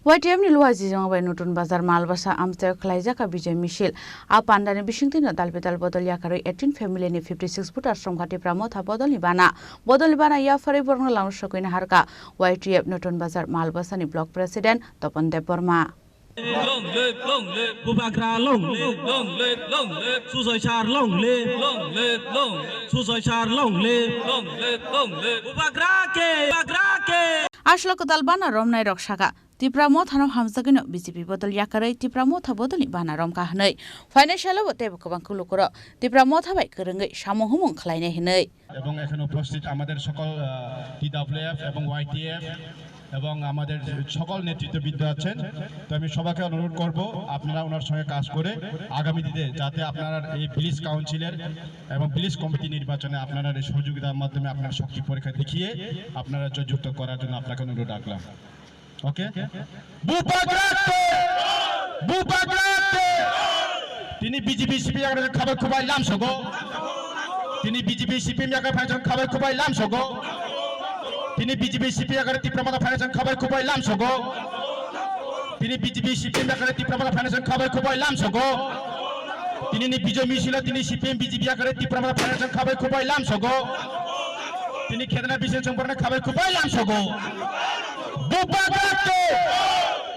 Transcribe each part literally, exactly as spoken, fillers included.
Y T F ni luha jijima bai Nutun Bazar Malbasa amchaio khlaijak a bijai misil. A pandani bisingtwino dal bidal bodol yakarwi eighteen family ni fifty six voter sromkha Tipra Motha bodolni bana. Bodolni bana yapharwi borokno lama sokwi naharkha Y T F Nutun Bazar Malbasa ni block president Topon Debbarma. Long live, long live, Bubagra long live, long live, long live, Sujoy sir long live, long live, long live, Sujoy sir long live, long live, long live, Bubagra ke, Bubagra ke. Aswk kwtal bana romnai rok saka, Tipra Mothano hamjagwino B J P bodol yakarwi Tipra Motha bodolni bana romkha hwnwi. Phainai salo bo teibo kwbang kulukurok Tipra Motha bai kwrwngwi samung humung khlainai hwnwi. এবং এখানে উপস্থিত আমাদের সকল, আহ, T W F এবং Y T F এবং আমাদের সকল নেতৃত্ববৃন্দ আছেন। তো আমি সবাইকে অনুরোধ করব, আপনারা ওনার সঙ্গে কাজ করে আগামী দিনে যাতে আপনারা এই ভিলেজ কাউন্সিলর এবং ভিলেজ কমিটি নির্বাচনে আপনারা এই সহযোগিতার মাধ্যমে আপনার শক্তি পরীক্ষা দেখিয়ে আপনারা জয়যুক্ত করার জন্য আপনাকে অনুরোধ রাখলাম। ওকে? Bubagra te! Bubagra te! Tini B J P C P M yakar khabai khubai lamsogo. Tini B J P C P M yakar phaisong khabai khubai lamsogo. Tini B J P C P M yakar Tipra Motha phaisong khabai khubai lamsogo. Tini B J P C P M yakar Tipra Motha phaisong khabai khubai lamsogo. Tini ni bijoy misilo tini C P M B J P yakar Tipra Motha phaisong khabai khubai lamsogo. Tini khedna bising songborna khabai khubai lamsogo. Bubagra te!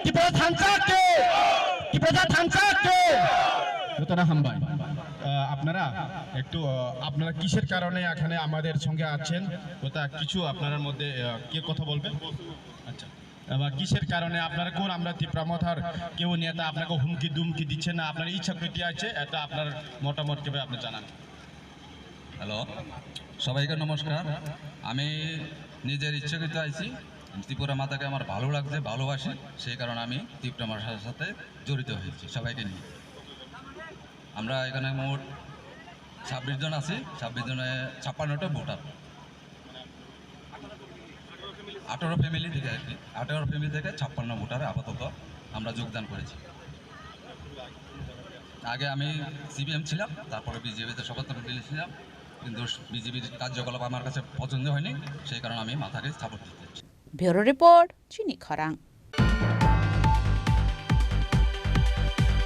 Tipra thansa te! Tipra thansa te! যতটা হামবাই। আহ, আপনারা একটু, আহ, আপনারা কিসের কারণে এখানে আমাদের সঙ্গে আছেন, ওটা কিছু আপনার মধ্যে, আহ, কে কথা বলবেন? আচ্ছা। এবার কিসের কারণে আপনারা কোন আমরা তিপ্রা মথার কেউ নেতা আপনাকে হুমকি দুমকি দিচ্ছে না, আপনার ইচ্ছাকৃতি আছে, এটা আপনার মতামত কিভাবে আপনি জানান? হ্যালো, সবাইকে নমস্কার। আমি নিজের ইচ্ছাকৃত আইছি। ত্রিপুরা মাতাকে আমার ভালো লাগছে, ভালোবাসি, সেই কারণে আমি তিপ্রা মাতার সাথে জড়িত হয়েছি সবাইকে নিয়ে। আমরা এখানে মোট ছাব্বিশ জন আছি, ছাব্বিশ জনে ছাপ্পান্নটা ভোটার। আঠারো ফ্যামিলি থেকে আর কি, আঠারো ফ্যামিলি থেকে ছাপ্পান্ন ভোটারে আপাতত আমরা যোগদান করেছি। আগে আমি সিপিএম ছিলাম, তারপরে বিজেপিতে সদস্য ছিলাম, কিন্তু বিজেপির কার্যকলাপ আমার কাছে পছন্দ হয়নি, সেই কারণে আমি মাথাকে সাপোর্ট দিতে চাই। Bureau report, Chini Khorang.